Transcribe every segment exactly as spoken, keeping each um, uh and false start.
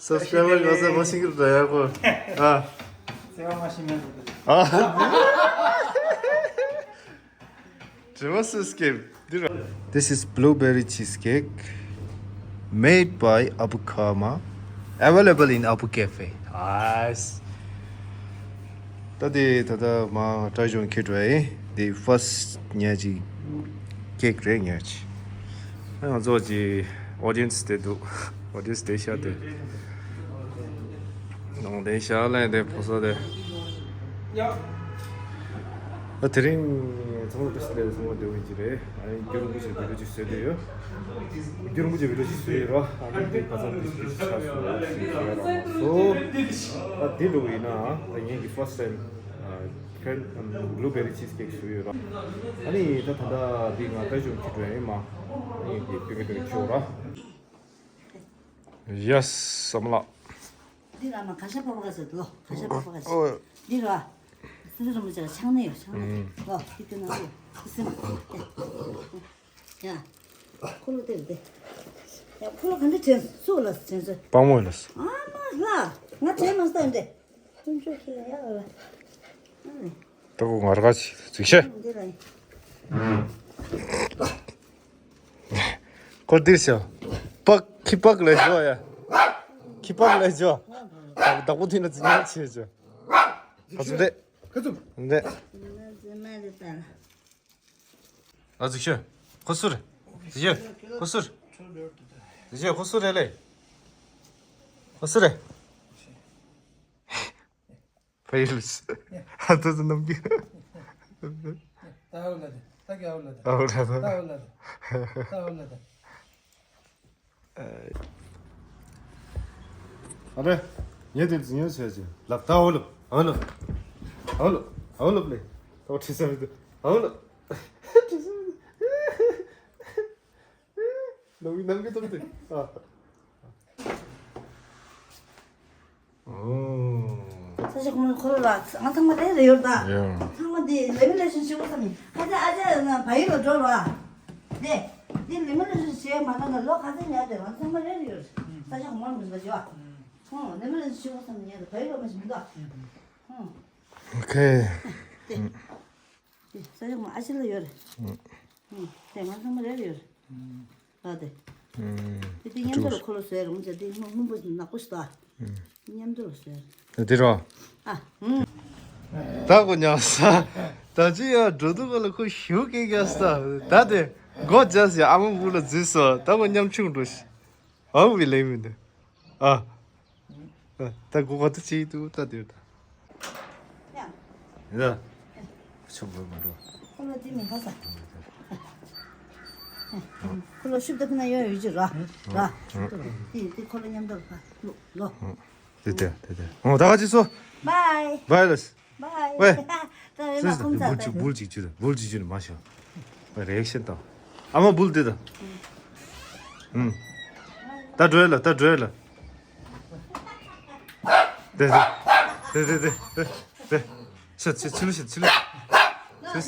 སབ་སི་ཀྲའི་བར་ཡོད་ས་མ་ཤེས་ཀྱི་རེད་ཡ་ཁོ། ཨ། བརྩེ་བ་མ་ཤེས་མེད་པ་དེ། ཨ། དྲི་བ་སུས་སྐྱེལ། འདི་ར། This is blueberry cheesecake made by Abu Kama, available in Abu Cafe. Nice. ད་དེ་ད་ལྟ་མ་ཏྲ་ཇོང་ཁེ་ཏྲའི་དེ་ཕར་སི་ཊི་ཉལ་གྱི་ཀེག་རེད་ཉལ་གྱི། ང་ཚོ་གི་ཨོ་ཌི་ཡན་སི་དེ་འདུག་ཨོ་ཌི་ཡན་སི་དེ་ཤ་དེ། ནང་དེ་ཤ་ལན་དེ་ཕོ་སོ་དེ། ད་དེ་རིང་ཚང་མ་བཀྲ་ཤིས་བདེ་ལེགས། ཚང་མ་བདེ་པོ་ཡིན་གྱི་རེད། ཨ་ནི་རྒྱུན་རིང་པོ་ཞིག་བི་ཌིའོ་ཅིག་བཟོས་བསྡད་ཡོད། རྒྱུན་རིང་པོ་ཞིག་བི་ཌིའོ་ཅིག་བཟོས་ཡོད་ར། ཨ་ནི་དེ་ཁ་སང་དེ་ཞིག་ཆགས་སོང་ཞིག་བཟོས་ར་མ་སོང་། ད་དེ་འགྲོ་གི་ཡིན་ན་ད་ངེད་ཀྱི་ཕར་སི་ཊི་ཊའིམ། ཁན་ཨམ་བྷུ་ལུ་བེ་རི་ཆིས་ཀེག་བཟོས་ཡོད་ར། ཨ་ནི་ད་ད་ལྟ་འདི་ང་ད་ཅུང་ཁྱི་འགྲོ་ཡིན་མ། ཨ་ནི་འདི་སྟོན་གི་སྟོན་གི་ཁྱོད་ར། ཡེ་སི་བསམ་ལ། འདི་ར་མ་ག་ཤ་པ་པ་ག་ཟེར་ལོ། ག་ཤ་པ་པ་ག་ཟེར། འདི་ར། སི་རི་ར་མ་ཅག་ཆང་ནི་ཡོད་ཆང་ནི་ལོ། འདི་དེ་ན་ཡོད་སི་མ། ཡ། ཁོ་ལོ་དེ་རེད་དེ། ཡ་ཁོ་ལོ་ག་འདྲ་དྲན་སུ་ལ་དྲན་སུ། སྤང་མོ་ལ། ཨ་མ་ལ། ང་དྲན་མ་སྟོན་དེ། ལྟུང་ཕྱོགས་ཁྱེད་ལ་ཡག་ལ། ཨ་ནི། ད་ཁོ་ང་ར་ག་ཅི་ཟིག་ཤེས། འདི་ལ་ཡིན། ཁོ་འདིར་ཤོག་པག་ཁྱི་པག་ལས་ཤོག་ཡ། ཁྱི་པག་ལས་ཤོག་བདག་པོ་ཐུག་ན་ཙི་ཉག་ཆེ་ཤོག་ཁ་ཚུམ་རེད། ཁ་ཚུམ་རེད། ང་ཙི་མ་རེད་ད་ལ། ཨ་ཙི་ཤོད། ཁོ་སུ་རེད། ཙི་ཤོད། ཁོ་སུ་རེད། ཙི་ཤོད་ཁོ་སུ་རེད་ལེ། ཁོ་སུ་རེད། ཕ་ཡུལ། ཨ་ཙི་ཙི་ནམ་རྒྱུན། ད་འོ་ལ་དེ། ད་གི་འོ་ལ་དེ། ཨ་འོ་ལ་དེ། ད་འོ་ལ་དེ། ད་འོ་ལ་དེ། ཨ་རེ། ངས་དེ་ཚོ་ཉོས་བྱས་ཀྱི་ལབ། ད་འོ་ལབ། འོ་ལབ། འོ་ལབ། འོ་ལབ་ལེ། ད་འོ་ཁྲི་ས་མི་འདུག་འོ་ལབ། ཁྲི་ས་མི་འདུག་ལོ་མི་ནམ་གི་ཐོག་ཏུ། ཨ། ཨོ། ས་ཆ་ཁོང་ཁོ་ལ་ང་ཚང་མ་རེ་རེ་ཡོད་ད། ཡ། ཚང་མ་དེ་ལེ་མི་ལེ་ཤན་ཞུ་བསམ་ཡིན། ཁ་ཚ་ཨ་ཅག་ན་བ་ཡི་ལོ་འགྲོ་ར། དེ་དེ་ལེ་མི་ལེ་ཤན་ཞུ་མ་ན་ན་ལོ་ཁ་ཚ་ཉར་དེ་ང་ཚང་མ་རེ་རེ་ཡོད། ས་ཆ་ཁོང་མ་མི་ཟ་ཅོ། ཧུང་ལེ་མི་ལེ་ཤན་ཞུ་བསམ་ཉར་དེ་བ་ཡི་ལོ་མ་ཞིག་མི་འདུག་ཧུང་། ཨོ་ཁེ། དེ། དེ་ས་ཆ་ཁོང་ཨ་ཅག་ལ་ཡོད་རེད། ཧུང་། དེ་ང་ཚང་མ་རེ་རེ་ཡོད་རེད། ཨ་དེ། ཨུམ། དེ་དེ་མཉམ་དུ་ལ་ཁོ་ལོ་བཟོས་རུང་ཅག་དེ་སྔོན་སྔོན་པོ་ནག་པོ་ཞིག་ད། ཨུམ། མཉམ་དུ་ལ་བཟོས། དེ་རོ། ཨ། ཨུམ། ད་གོ་ཉམས་ས། ད་ཅི་ཡ་འགྲོ་འདུག་ག་ལ་ཁོ་ཞུ་སྐད་རྒྱག་ས། ད་དེ་སྒོ་རྒྱག་ས་ཨ་མ་བུ་ལ་འཛུལ་སོ། ད་གོ་ཉམ་ཆུང་འགྲོ་ཤི། ཨ་བུ་ལེ་མི་འདུག་ཨ། ད་གོ་ག་ཏུ་ཅི་ཏུ་ད་དེ་ད། ཡ། ཆུ་བོ་མ་འགྲོ། ཁོ་ལོ་དེ་མི་ཁ་ས། ཁོ་ལོ་ཤུབ་ཏུ་ཁོ་ན་ཡོད་ཡོད་ཅི་ར། ར། དེ་དེ་ཁོ་ལོ་མཉམ་དུ་ཕ་ལོ་ལོ། དེ་དེ་དེ་དེ། ཨོ་ད་ག་ཅི་སོ། བའི། བའི་ལ། བའི། ཝེ། ད་ཝེ་མ་ཁོང་ཚ་བུལ་ཅིག་བུལ་ཅིག་ཅུ་བུལ་ཅིག་ཅུ་མ་ཤོ། རེག་ཤན་དང་། ཨ་མ་བུལ་དེ་དང་། ཨུམ། ད་འགྲོ་ཡ་ལ་ད་འགྲོ་ཡ་ལ། དེ་དེ་དེ་དེ་དེ་དེ། ཕྱི་ཕྱི་ཕྱི་ལོ་ཕྱི་ཕྱི་ལོ།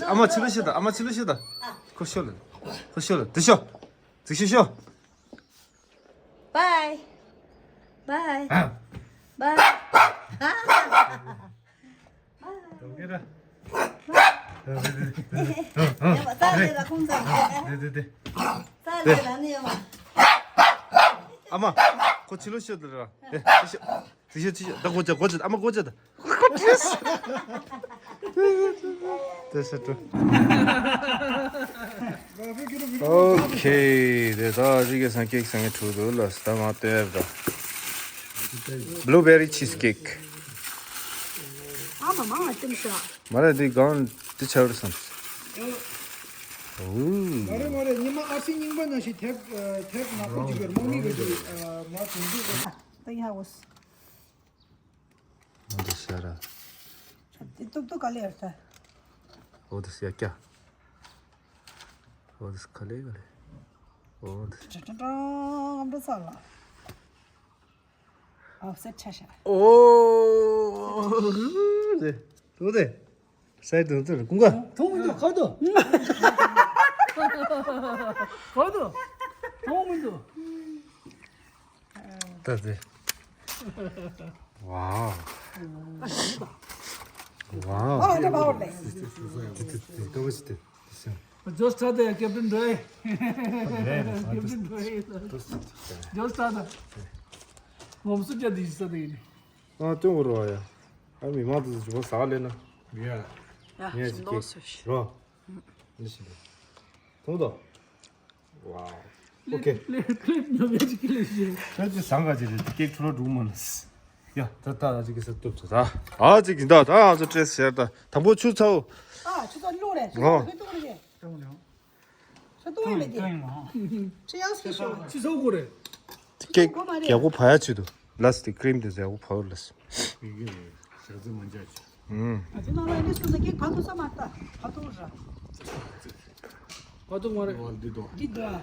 ཨ་མ་ཕྱི་ལོ་ཕྱི་དང་ཨ་མ་ཕྱི་ལོ་ཕྱི་དང་། ཁོ་ཤོ་ལ། ཁོ་ཤོ་ལ་དེ་ཤོ། དེ་ཤོ་ཤོ། བའི། བའི། བའི། ཡོད་པ་ས་རེད་ལ་ཁོང་ཚང་རེད། དེ་དེ་དེ། ས་རེད་ལ་ནི་ཡོད་པ། ཨ་མ། ཁོ་ཕྱི་ལོ་ཤོད་དེ་ར། དེ་ཤོད་དེ་ཤོད་དེ་ཤོད་ད་སྒོ་ཅག་སྒོ་ཅག་ཨ་མ་སྒོ་ཅག་ད། དེ་ཤོད་དུ། ཨོ་ཁེ། དེ་ད་རི་གེ་སང་ཀེག་སང་ངེ་ཁྲུ་དུ་ལ་ད་ང་ལྟོས་ད། Blueberry cheesecake. ཨ་མ་མ་ང་ལྟོས་ཤ། མ་རེད་འདི་གང་འདི་ཆགས་རེད་བསམ། ཨོ། མ་རེད་མ་རེད། ཉི་མ་ཨ་སི་རྙིང་པ་ནང་བཞིན་དེབ་དེབ་ནག་པོ་ཅིག་ཡོད་རེད། དམག་མི་རེད་འདུག་མ་དེང་དུས་ད་ཡ་འོ། འདི་ཤ་ར། དེ་ཏུག་ཏུག་ག་ལེ་ཡོད་ས། འོ་དེ་ཤ་ཀྱ། འོ་དེ་ག་ལེ་ག་ལེ། འོ་དེ། ཅ་ཅ་ཅ་ཨམ་ཏོ་ས་ལ། ཨོ་སེ་ཆ་ཤ། འོ་དེ། འོ་དེ། སའི་དུ་དུ་ཀུང་ག་ཐོང་མི་འདུག་ཁ་དུ། ཁ་དུ། ཐོང་མི་འདུག་ད་དེ། Wow. Wow. ཨ་འདྲ་བ་བ་ལེ། དེ་དེ་དེ་ཀ་བ་ཞིག་དེ། Just had a captain dry. Captain dry. Just had a. ངོམ་སུ་ཅག་དེ་ཞིག་ས་དེ་ཡིན། ཨ་སྟོན་གོ་རོ་ཡ། ཨ་མི་མང་དུ་ཞུ་བ་ཟ་ལེ་ན། ཡ། ཡ། ངས་ཞིག་ཀེག་རོ། ནི་ཞིག་ཐུང་དོ། Wow. Okay. ལེ་ལེ་ཉོ་མེད་ཅིག་ལེ་ཞེ། ཁྱོད་ཀྱི་ཟང་ག་ཅི་རེད། ཀེག་ཁྲུ་ལོ་འགྲོ་མ་ལ། ཡ་ད་ད་ཅིག་གི་ས་ཏོབ་ཚ་ད། ཨ་ཅིག་གི་ད་ད་ཨ་ཚོ་སྤྲད་ཟེར་ད། དང་པོ་ཆུ་ཚ་བོ། ཨ་ཆུ་ཚ་ལོ་རེད། ཆུ་ཚ་ལོ་རེད། ཆུ་ཏོག་ཡིན་མེད་དེ། ཆུ་ཡང་སྐྱིད་ཤོག་ཆུ་ཚ་བོ་རེད། ཀེག་ཡག་པོ་ཕ་ཡ་ཆུ་དུ། ལས་དེ་ཀྲིམ་དེ་ཡག་པོ་ཕ་བོ་ལས། ཡིན་གྱི་རེད། ཞག་ཚི་མ་འཇག་ཆུ། ཨུམ། ཨ་ཅེ་ནང་ལ་འདི་སུ་ཟ་ཀེག་ཕ་ཐུག་ས་མ་ལྟ། ཕ་ཐུག་ར། ཕ་ཐུག་མ་རེད། འདི་དོ། འདི་དོ།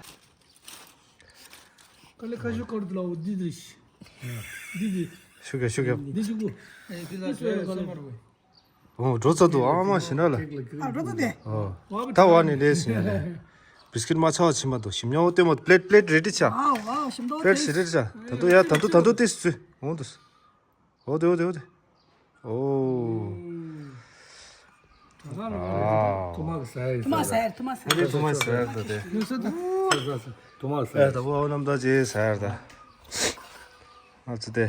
ཀ་ལེ་ཁ་ཤུ་ཀར་དུ་ལའོ་འདི་འདི་ཤི། འདི་འདི། ཤུ་ག་ཤུ་ག་འདི་ཤུ་གུ། འདི་སུ་ཡོད་ཀ་ལེ། ཨོ་འགྲོ་ཚ་འདུག་ཨ་མ་ཞེ་ན་ལ། ཨ་འགྲོ་ཚ་དེ། ཨོ། ད་བ་ནི་ལས་ཟིན་ཡ་ལས། བིས་ཀིཊ་མ་ཚ་བ་ཕྱིན་མ་འདུག་ཞིམ་ཉོ་ཏེ་མོ་པླེཊ་པླེཊ་རེ་ཌི་ཆ། ཨ་ཨ་ཞིམ་འདུག་པླེཊ་ཞིག་རེ་ཌི་ཆ། ད་དུ་ཡ་ད་དུ་ད་དུ་ཏིས་ཚུ་འོང་དུས། ཨོ་དེ་ཨོ་དེ་ཨོ་དེ། ཨོ། ཐུ་མ་གི་ཟ་ཡ། ཐུ་མ་ཟ་ཡ། ཐུ་མ་ཟ་ཡ། ཐུ་མ་ཟ་ཡ་ད་དེ། ཐུ་མ་ཟ་ཡ་ད། ཐུ་མ་ཟ་ཡ། ད་བོ་ཨོ་ནམ་ད་ཅེ་ཟ་ཡ་ད། ང་ཚོ་དེ།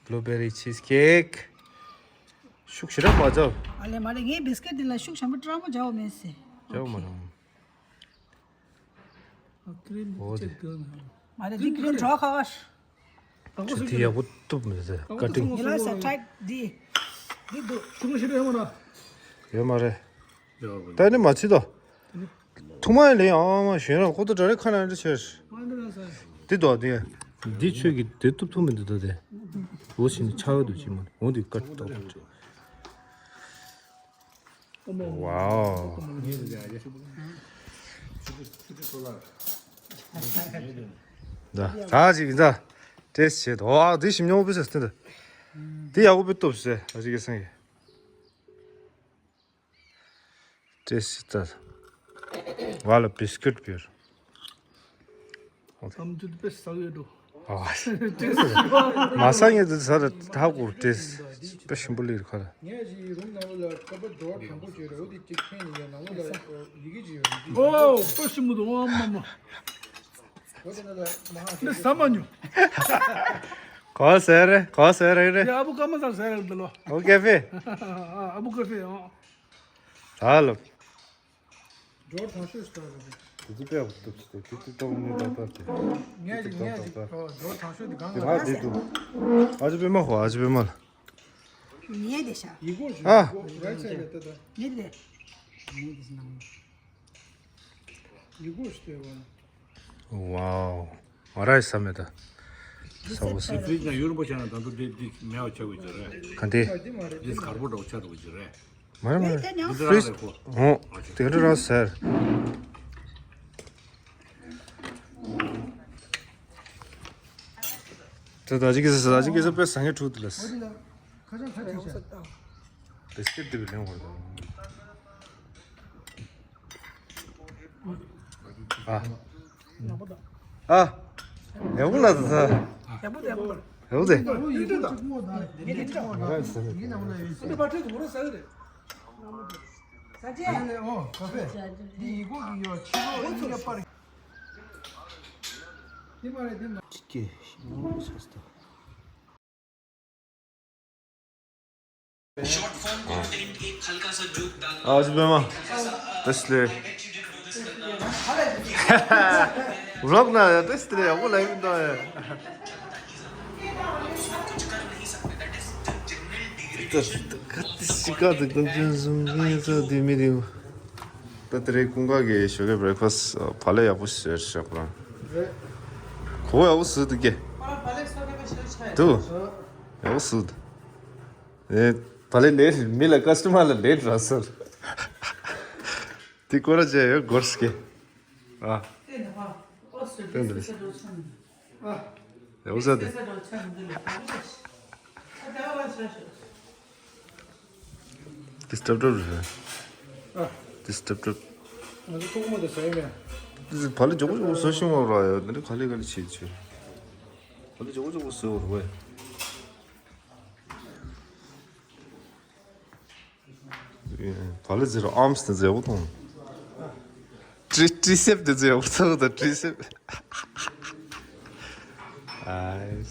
བླུ་བེ་རི་ཆིས་ཀེག་ཤུགས་ཞེ་དྲག་མ་བྱ། ཨ་ལེ་མ་ལེ། ངའི་བིས་ཀིཊ་འདི་ལ་ཤུགས་ཞེ་པོ་སྤྲང་མོ་བྱའོ་མེད་སི། བྱའོ་མ་རང་། ཨ་ཀྲིམ་ཨོ་དེ། ཅེག་གི་ན། མ་རེད། འདི་ཀྲིམ་གྲོགས་ཁ་བ། དེ་ཡག་པོ་བཏུབ་མེད་ཟེར། ཀ་ཊིང་། ཡིན་ལ་ས་ཊའིཊ་འདི། འདི་འདུག་ཆུང་ཞེ་དྲག་ཡོད་མ་རེད། ཡོད་མ་རེད། ད་ནི་མ་ཚིག་དོ། ཐུག་མ་ལེ་ཨ་མ་ཞོན་ར་ཁོ་ཏོ་དྲ་རེ་ཁ་ན་རེ་ཆེར། འདི་དོ་འདི། འདི་ཆོས་ཀྱི་དེ་ཐུབ་ཐུབ་མི་འདུག་དོ་དེ། འོ་ཞིག་ནི་ཆགས་ཡོད་དུ་ཅི་མ་འོ་འདི་ཀ་ཏོག་ཏོག་ཅི། Wow. ད་ད་ཅིག་ད། ཏེས་བྱེད་དོ། ཨ་འདི་ཞིམ་ཉོ་བི་སེ་སྟེ་འདི། འདི་ཡག་པོ་བི་སྟོབས་ཟེར་ཨ་ཅིག་གི་སེང་གི། ཏེས་ད། ཝ་ལ་བིས་ཀིཊ་བིར། ཨམ་ཅུ་དཔེ་ཟ་གི་འདུག་ཨ། མ་ཟ་ངེས་དུ་ཟ་ལ་ཧ་གོ་ཏེས་དཔེ་ཞིམ་པོ་ལིར་ཁ་ལ། ངས་ཞིག་རུམ་ནང་ལོགས་ལ་ཀ་པར་ཌོར་དང་པོ་བྱས་རེད། འོ་དེ་གཅིག་ཕན་ཡིན་ཡ་ནང་ལོགས་ལ་ཡི་གེ་ཅིག་ཡོད་རེད། ཨོ་དཔེ་ཞིམ་པོ་འདུག་ཨ་མ་མ། འོ་དེ་ནང་ལ་མ་ཧ་འདི་ཟ་མ་མྱོང་། གོ་ཟེར་རེད་གོ་ཟེར་རེད་རེད། ཨ་བུ་ཀ་མ་ཟ་ཟེར་རེད་འདི་ལོ། ཨོ་ཀེ་ཧྥེ། ཨ་བུ་ཀ་ཧྥེ་ཨ། ད་ལོ། འབྱོར་དང་ཤོས་ཤིག་ལ་རེད། དེ་ཚོ་དཔེ་ཡག་པོ་ཐུབ་ཅིག་དེ་དེ་ཏོག་ནི་ཏག་ཏག་དེ། ངས་ཅིག་ངས་ཅིག་འབྱོར་དང་ཤོས་དེ་གང་ལ་རེད། དེ་འདུག་ཨ་ཅི་པེ་མ་ཧོ་ཨ་ཅི་པེ་མ་ལ། ངས་དེ་ཤ། ཡི་གོ་ཞིག་ཨ། རའི་ཊ་སའིཌ་ལ་ལྟ་ད། ངས་དེ། ངས་དེ་ནང་། ཡི་གོ་ཞིག་ལྟ་བ། Wow. ང་ར་ཡི་ས་མེད་ད། ས་བོ་ས། ཕི་རིཇ་ནང་ཡུར་པོ་བྱས་ན་ད་དུང་དེ་དེ་མེད་པ་ཆགས་དགོས་ཀྱི་རེད། ག་འདི། དེ་གར་པོ་འདྲ་བོ་ཆགས་དགོས་ཀྱི་རེད། མ་རེད་མ་རེད། འདི་རང་རེད་ཁོ། ཧོ། དེ་འདྲ་རང་ཟེར། དེ་ད་ཅི་གི་ཟེར་ད་ཅི་གི་ཟེར་དཔེ་ཟ་ངེ་ཁྲུག་དེ་ལ། ཁ་ཆང་ཁ་ཆང་ཆ། བི་སི་ཀིཊ་དེ་བི་ལེན་བར་དང་། ཨ། ཨ། ཡག་པོ་ལ་ད། ཡག་པོ་ཡག་པོ། ཡག་པོ་དེ། ཡག་པོ་དེ། ཡག་པོ་དེ། ཁ་ཆེ། ཨོ་ཁ་ཕེ། འདི་ཡི་གོ་གི་ཡོ་ཕྱི་ལོགས་ཡིན་ཡ་པར། དེ་མ་རེད་དེ་མ། ཅི་སྐྱེ་ཞིག་ཡོང་ས་སྟོ། आज भी माँ तसले व्लॉग ना आया तसले अब लाइव ना आया। ད་དེ་རིང་ཀུན་དགའ་གི་ཞོགས་ཀའི་བྷི་རེག་ཕ་སི་ཕ་ལེ་ཡག་པོ་ཞིག་བཟོས་ཤག་ཁོ་རང་། གོ་ཡག་པོ་བཟོས་འདུག་གས། འདུག་ཡག་པོ་བཟོས་འདུག་ཨེ་ཕ་ལེ་ལེ་མི་ལ་ཀ་སི་ཊ་མར་ལ་ལེ་འདྲ་སོང་། དེ་སྐོར་ར་བྱས་ཡོད་སྐོར་ཞིག་གས། ཨ། དེ་འདྲ། ཡག་པོ་ཟ་དེ། དེ་སྟབས་སྟབས་རེད། ཨ། དེ་སྟབས་སྟབས། ང་ཚོ་ཐུག་མོ་དེ་ཟ་ཡི་མེད། དེ་ཕ་ལེ་མགྱོགས་པོ་མགྱོགས་པོ་བཟོ་ཤེས་མ་ར་ཡ། དེ་འདྲ་ག་ལེ་ག་ལེ་བྱེད་བྱེད། ཕ་ལེ་མགྱོགས་པོ་མགྱོགས་པོ་བཟོ་ར་བས། ག་ལེ་ཟེར་ཨམ་སི་དེ་ཟེར་བོ་དང་། ཀྲི་ཀྲི་སེབ་དེ་ཟེར་བོ་ཚང་དང་ཀྲི་སེབ། ཨའི།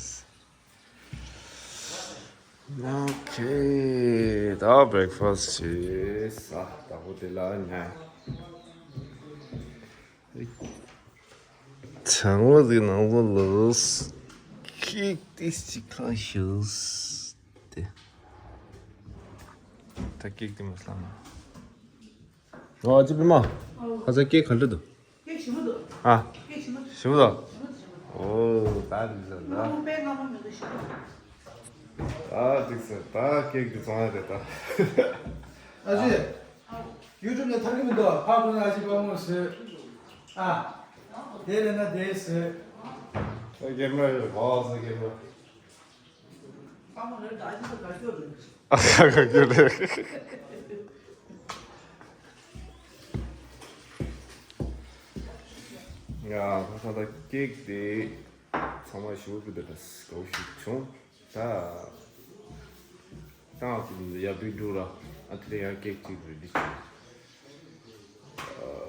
ཨོ་ཁེ། ད་བྷེག་ཕ་སི་བྱེད་ས་དང་པོ་དེ་ལ་ཉལ། ཚང་མ་ཟིག་ནང་ལོ་ལོས། ཀེག་ཏིས་ཅིག་ཁ་ཤོས་ཏེ། ད་ཀེག་ཏི་མ་སླ་མ། ཨོ་ཅི་པི་མ། ཁ་ས་ཀེག་ག་འདྲ་འདུག་ཀེག་ཞིམ་པོ་འདུག་ཨ། ཀེག་ཞིམ་པོ་འདུག་ཞིམ་པོ་འདུག་ཞིམ་པོ་འདུག་ཨོ་ད་རི་ཟ་ད། སྔོན་པོ་དཔེ་སྔ་མོ་མི་འདུག་ཞིམ་པོ་འདུག་ད་འགྲིག་སོང་། ད་ཀེག་འདི་བཙོང་ཡ་རེད་ད། ཨ་ཅེ། ཡུ་ཊུབ་ནས་ཐར་གི་མི་འདུག་ཕག་པ་ན་ཨ་ཅེ་པ་མོ་ཟེར། ཨ། དེ་རེད་ན་དེ་ཟེར། ཨ་གེ་མ་རེད་གོ་ཟེར་གེ་མ། ཨ་ཁ་ཁ་ཁྱོད་རེད། ཡ་ཁ་ཁ་ད་ཀེག་དེ་ཚང་མ་ཞུ་གི་འདུག་ད་དགའ་བོ་ཞིག་བྱུང་། ད་ཏང་ཡ་བི་འགྲོ་ར། ཨ་དེ་ལ་ཡང་ཀེག་གཅིག་རེ་ཌི་བྱུང་།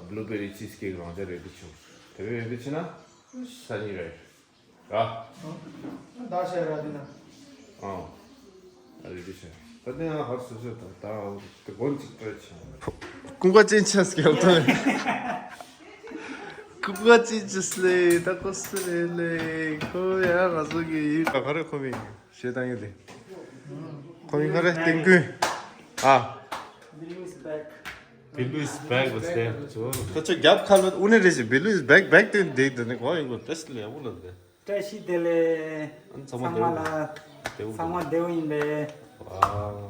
བླུ་བེ་རི་ཅིས་ཀེག་རང་ཅག་རེ་ཌི་བྱུང་། དེ་རེ་ཌི་བྱས་ན་སང་ཉིན་རེད། ར། ད་བཤད་ར་དེ་ན། ཨང་། ཨ་རེ་ཌི་བྱས། ད་དེ་ཡང་ཧར་སོ་སོ་ད་ད་དེ་དགོན་གཅིག་སྤྲད་བྱས། ཀུན་དགའ་ཅན་ཆས་སྐྱེལ་ཐོན། ཀུན་དགའ་ཅན་ཆས་ལེ་ད་ཀོ་སི་ལེ་ལེ་ཁོ་ཡ་ང་ཚོ་གི་ཡིག་ག་ག་རེ་ཁོ་མི་ཞེས་བཏང་ཡོད་དེ། ཁོ་མི་ག་རེ་ཏིང་ཀུན། ཨ། Billu is back. Billu is back was there. ཁ་ཆོ་རྒྱབ་ཁ་ལོ་དབུ་ནས་རེ་ཞིག Billu is back, back དེ་འདེགས་དེ་ནི་གོ་ཡིན་གོ་ཏེ་སི་ལེ་ཡ་བུ་ལ་དེ། བཀྲ་ཤིས་བདེ་ལེགས། ཚང་མ་ཚང་མ་ལ་བདེ་བོ་ཚང་མ་བདེ་བོ་ཡིན་པས། ཝའོ།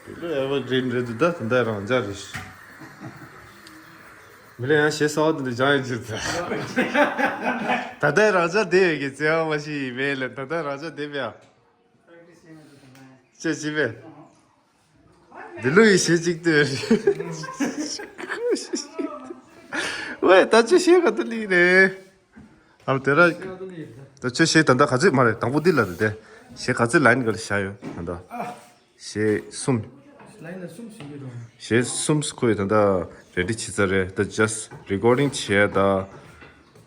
དེ་ལོ་ཨེ་ཝར་གི་རིན་རེད་འདུག་ད་ད་ལྟ་རང་འཇགས་རེད། མི་ལ་ཡང་ཞེ་ས་བ་དེ་འདྲ་སྦྱང་ཡོད་ཅིག་ད་ལྟ་རང་འཇགས་བསྡད་ཡོད་ཀྱི་བརྩེ་བ་མ་ཤི་ཡིན་པས་ལ་ད་ལྟ་རང་འཇགས་བསྡད་པས། ཅེས་བྱས་པས། འདི་ལོ་ཡི་ཞེ་གཅིག་ལྟོས། ཝེ་ད་ཅི་ཞེ་ག་ཏུ་ལི་རེད། ཨ་དེ་ར། ད་ཆོས་ཞེ་ད་ལྟ་ག་ཚོད་མ་རེད་དང་པོ་འདི་ལ་རེད་དེ། ཞེ་ག་ཚོད་ལ་ཡིན་ག་ལ་བཞག་ཡོད་ད་ལྟ། ཞེ་གསུམ། ཞེ་གསུམ་ཁོས་ད་ལྟ་རེ་ཌི་བྱེད་ཚར་རེད་ད་just recording བྱས་ད།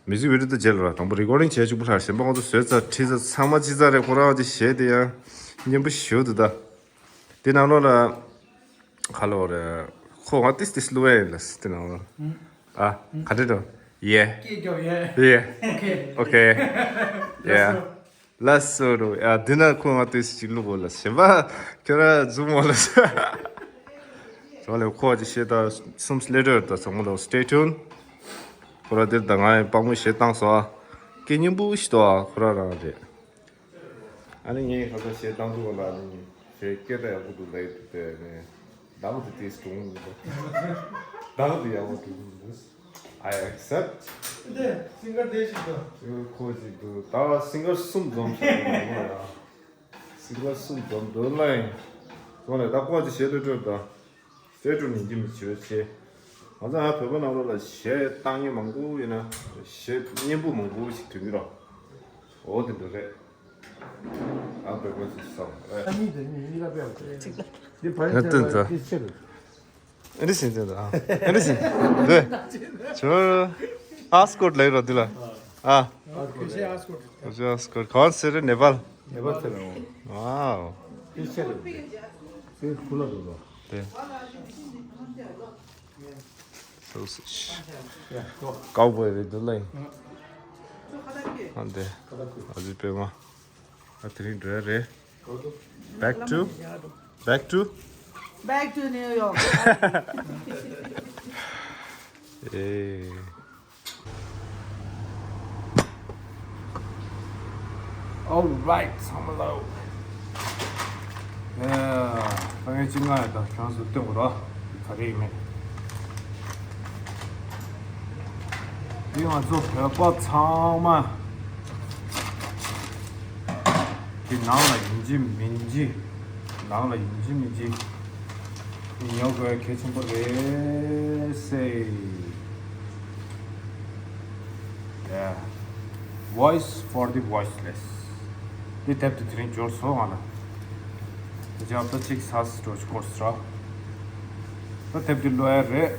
མི་ཟི་བི་ཌི་ཡོ་དེ་རྗེས་ལ་ར་དང་པོ་རི་ཀོར་ཌིང་བྱས་གཅིག་པུ་ལྷག་གཞན་པ་ང་ཚོ་བཟོས་ཚར་ཁྲིད་ཚར་ཚང་མ་ཅི་ཚར་རེད། ཁོ་རང་ཅི་བྱས་དེ་ཡང་སྙན་པོ་ཞུ་འདུག་ད། དེ་ནང་ལོགས་ལ་ག་ལོག་རེད། ཁོ་ང་ཏིས་ཏིས་བླུག་ཡ་ཡིན་ལ་དེ་ནང་ལོགས་ཨ་ག་འདྲེ་འགྲོ་ཡེ་སྐད་རྒྱབ་ཡེ་ཡེ་ཨོ་ཁེ་ཨོ་ཁེ་ཡེ་ལ་སོ་རུ་ཡ་འདི་ན་ཁོ་ང་ཏིས་ཅིག་བླུག་གོ་ལ་གཞན་པ་ཁྱོད་ར་རྫུན་མོ་ལ་ཚང་ལས་ཁོ་ཅི་བཤད་ད་སུམ་སི་ལེ་ཊར་ད་ཚང་མ་ལ་stay tuned། ཁོ་ར་དེར་ད་ང་ཡང་དཔང་མོ་བཤད་བཏང་སོ་ཨ། སྐད་སྙན་པོ་ཞིག་ཏོ་ཨ་ཁོ་ར་རང་རེད། ཨ་ནི་ངས་ཁ་ཁ་བཤད་བཏང་འདུག་ལ་ཨ་ནི་ཞེས་སྐད་ད་ཡག་པོ་འདུག་ལབ་ཡོད་དེ་ནས་བདག་དེ་དེས་གྲུང་འདུག་བདག་དེ་ཡག་པོ་གྲུང་འདུག I accept. འདི་སིང་གར་དེ་ཞིག་འདུག་སིང་གར་ཁོ་ཞིག་འདུག་ད་སིང་གར་གསུམ་འཛོམས་ཤག་ཡོད་ཡ། སིང་གར་གསུམ་འཛོམས་འདུག་ལ་ཡིན། སོང་ལས་ད་ཁོ་ཅི་བཤད་འདོད་འདོད་ད། གསལ་སྒྲོན་ཡིན་གྱི་མི་བྱེད་པའི་ཆེད། ང་ཚོ་ཡང་བོད་པ་ནང་ལོགས་ལ་གཞས་བཏང་མཁན་མང་པོ་ཡོད་ན་གཞས་སྙན་པོ་མང་པོ་ཞིག་ཐོན་གྱི་རོགས། འོ་དེ་འདྲ་རེད། ཨ་བོད་པ་ཞིག་བསམ་རེད། ཨ་ནི་དེ་ནི་ཡིན་ལ་པའི་འོ་དེ། འདི་བར་ཡིན་ད་ལྟ་ད་ཅི་ཆེ་རེད། ཨ་ནི་ཟིན་ད་ཨ་ནི་ཟིན་རེད། ཇོ་ཨ་སྐོར་ལ་ཡོད་རོགས་འདི་ལ་ཨ། ཨ་སྐོར་ཨ་སྐོར་ག་ཚེ་རེད་ནེ་པཱལ། ནེ་པཱལ་ཚེ་རེད། ཝའོ། དེ་ཆེ་རེད། དེ་ཁུ་ལ་འདུག་ལ། དེ། སོ་སོ་ཤི། ཀའུ་བོའི་རེད་འདུག་ལ་ཡིན། ཨ་འདི། ཨ་ཟི་པེ་མ། ཨ་དེ་རིང་འགྲོ་ཡ་རེད། Back to back to Back to New York. ཨེ། Alright ཚང་མ་ལ། ཨེ། ད་ངས་ཅི་ང་ཡ་ད་གྲངས་སུ་སྟོན་དགོས་ར། ག་རེ་ཡིན་མིན། འདི་ང་ཚོ་བོད་པ་ཚང་མ་གི་ནང་ལ་ཡིན་གཅིག་མིན་གཅིག་ནང་ལ་ཡིན་གཅིག་མིན་གཅིག་ཉོ་དགོས་གལ་ཆེན་པོ་རེད་ཟེར། Yeah. Voice for the voiceless. འདི་དེབ་དེ་དེ་རིང་འབྱོར་སོང་ང་ལ། དེ་ཅག་ད་གཅིག་ས་སི་འགྲོ་ཆུ་སྐོར་སི་ར། ད་དེབ་འདི་ཀློག་ཡ་རེད།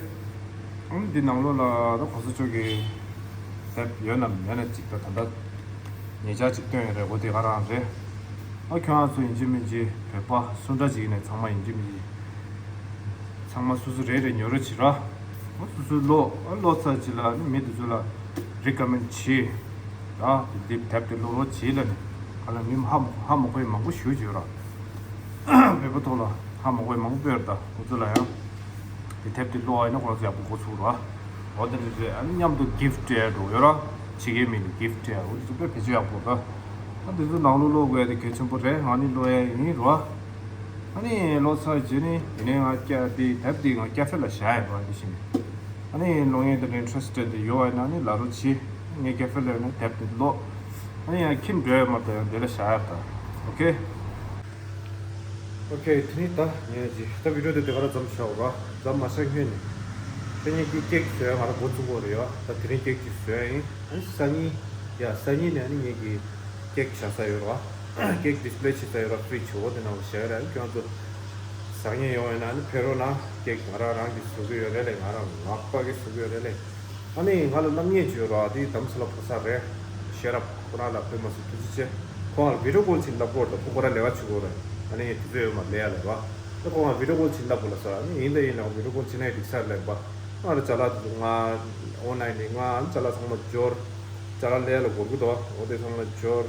ཨང་འདི་ནང་ལོགས་ལ་ད་གོང་ས་མཆོག་གི་དེབ་ཡོད་ན་མེད་ན་ཅིག་ད་ད་ལྟ་ཉེ་ཆར་ཅིག་བཏོན་ཡོད་རེད། འོ་དེ་ག་རང་རེད། ཨ་ཁྱོད་རང་ཚོ་ཡིན་གཅིག་མིན་གཅིག་བོད་པ་སུ་འདྲ་ཅིག་ཡིན་ནའི་ཚང་མ་ཡིན་གཅིག་མིན་གཅིག་ཚང་མ་སོ་སོ་རེ་རེ་ཉོ་རོགས་བྱེད་ར། ཨ་སོ་སོའི་ཀློག་ཨ་ཀློག་ཚར་རྗེས་ལ་ནི་མི་དེ་ཚོ་ལ་རི་ཀོ་མེན་བྱེད་ར། དེ་དེབ་དེབ་དེ་ཀློག་རོགས་བྱེད་ལ་ནི་ག་ལ་མི་ཧ་མ་ཧ་མ་གོ་ཡ་མང་པོ་ཞེ་པོ་ཅིག་ཡོད་ར། བོད་པ་ཐོག་ལ་ཧ་མ་གོ་ཡ་མང་པོ་ཡོད་ར། ད་ཁོ་ཚོ་ལ་ཡང་དེ་དེབ་དེ་ཀློག་ཡ་ཡིན་ན་ཁོ་རང་ཚོ་ཡག་པོ་གོ་ཚུགས་ར། འོ་དེ་འདྲ་རེད། ཨ་ནི་མཉམ་དུ་གིཕ་ཊི་ཡ་འགྲོ་ཡོད་ར། ཕྱི་རྒྱལ་མི་ལ་གིཕ་ཊི་ཡ་འོ་དེ་ཚོ་དཔེ་བེད་སྤྱོད་ཡག་པོ་ར། ཨ་དེ་ཚོ་ནང་ལོགས་ཀློག་དགོས་ཡ་དེ་གལ་ཆེན་པོ་རེད། ང་ནི་ཀློག་ཡ་ཡིན་ར། ཨ་ནི་ཀློག་ཚར་རྗེས་ནི་དེ་ནས་ང་སྐྱ་དེ་དེབ་དེ་ང་ཀ་ཧྥེ་ལ་བཞག་ཡོད་པ་དེ་བཞིན། ཨ་ནི་ཀློག་མཁན་དེ་ཨིན་ཊི་རེ་སི་ཊེཌ་དེ་ཡོད་པ་ཡིན་ན་ནི་ལབ་རོགས་བྱེད། ངས་ཀ་ཧྥེ་ལ་ཡོད་ན་དེབ་དེ་ཀློག་ཨ་ནི་ཡང་ཁྱིམ་འགྲོ་ཡ་མ་གཏོགས་ཡང་དེ་ལ་བཞག་ཡོད་ད། ཨོ་ཁེ། ཨོ་ཁེ། དེ་ནི་ད་ངས་ཅི་ད་བི་ཌི་ཡོ་དེ་དེ་ག་རང་མཚམས་བཞག་ར། མཚམས་མ་བཞག་སྔོན་ནས་ད་ངས་ཀྱི་ཀེག་བཟོ་ཡ་ང་རང་འགོ་བཙུགས་དགོས་རེད་ཡ། ད་དེ་རིང་ཀེག་ཅིག་བཟོ་ཡ་ཡིན། ཨ་ནི་སང་ཉིན་ཡ་སང་ཉིན་ནས་ཨ་ནི་ངས་ཀྱི་ཀེག་བཞག་ས་ཡོད་ར། ཀེག་ཌི་སི་པི་ལེ་བྱེད་ས་ཡོད་ར། ཕི་རི་ཇི་འོ་དེ་ནང་ལ་བཞག་ཡོད་ར། ཨ་ནི་ཁྱོད་ཚོ་ཟ་མཁན་ཡོང་ཡོད་ན་ཨ་ནི་ཕེབས་རོགས་གནང་། ཀེག་ང་རང་རང་གིས་བཟོ་གི་ཡོད་རེད་ལེ། ང་རང་ལག་པ་གིས་བཟོ་གི་ཡོད་རེད་ལེ། ཨ་ནི་ང་ལ་སློབ་གཉེར་བྱོས་རོགས། ཨ་དེ་དམ་ས་ལ་ཕོ་གསར་རེད། ཤེས་རབ་ཁོ་རང་ལ་ཕེབས་མ་སོང་ཐུགས་རྗེ་ཆེ། ཁོང་ལ་བི་ཌི་ཡོ་ཀོལ་བྱིན་ལབ་དགོས་རེད། ཁོ་ཁོ་རང་ལས་ཀ་བྱེད་དགོས་རེད། ཨ་ནི་དུས་ཚོད་ཡོད་མ་ལས་ཡ་ལས་པ། ཨ་ཁོང་ལ་བི་ཌི་ཡོ་ཀོལ་བྱིན་ལབ་དགོས་ལ་ཟེར། ཨ་ནི་ཡིན་ད་ཡིན་ན་བི་ཌི་ཡོ་ཀོལ་བྱིན་ན་ཡང་འགྲིག་ས་རེད་ལབ་པ། ང་ར་ཅ་ལག་དེ་ཚོ་ང་ཨོན་ལ་ཡིན་ནས་ང་ཅ་ལག་ཚང་མ་འབྱོར། ཅ་ལག་ལས་ལ་འགོར་གི་འདུག་འོ་དེ་ཚང་མ་འབྱོར།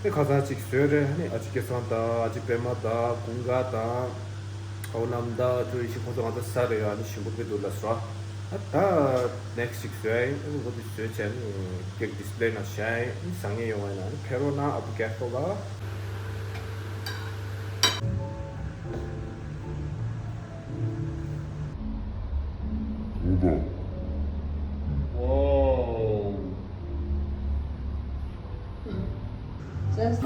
དེ་ཁ་སང་ཅིག་བཟོས་རེད། ཨ་ནི་ཨ་ཅེ་སྐལ་བཟང་དང་ཨ་ཅེ་པད་མ་དང་ཀུན་དགའ་དང་ཨོ་ནམ་དང་ཁྱོད་ཡེ་ཤེས་ཁོང་ཚོ་ང་ཚོ་ཟ་རེད་ཡ། ཨ་ནི་ཞིམ་པོ་དཔེ་འདུག་ལབ་སོང་། ཨ་ད་ནེག་སི་ཊི་ཅིག་བཟོས་ཡ་ཡིན། ཨ་ནི་འོ་དེ་བཟོས་བྱས་ནི་ཀེག་ཌི་སི་པི་ལེ་ནང་བཞག་ཡ་ཡིན། ཨ་ནི་ཟ་མཁན་ཡོང་བ་ཡིན་ན་ཨ་ནི་ཕེབས་རོགས་གནང་ཨ་བུ་ཀེ་ཧྥེ་ལ། ཨོ་ད། Wow. Just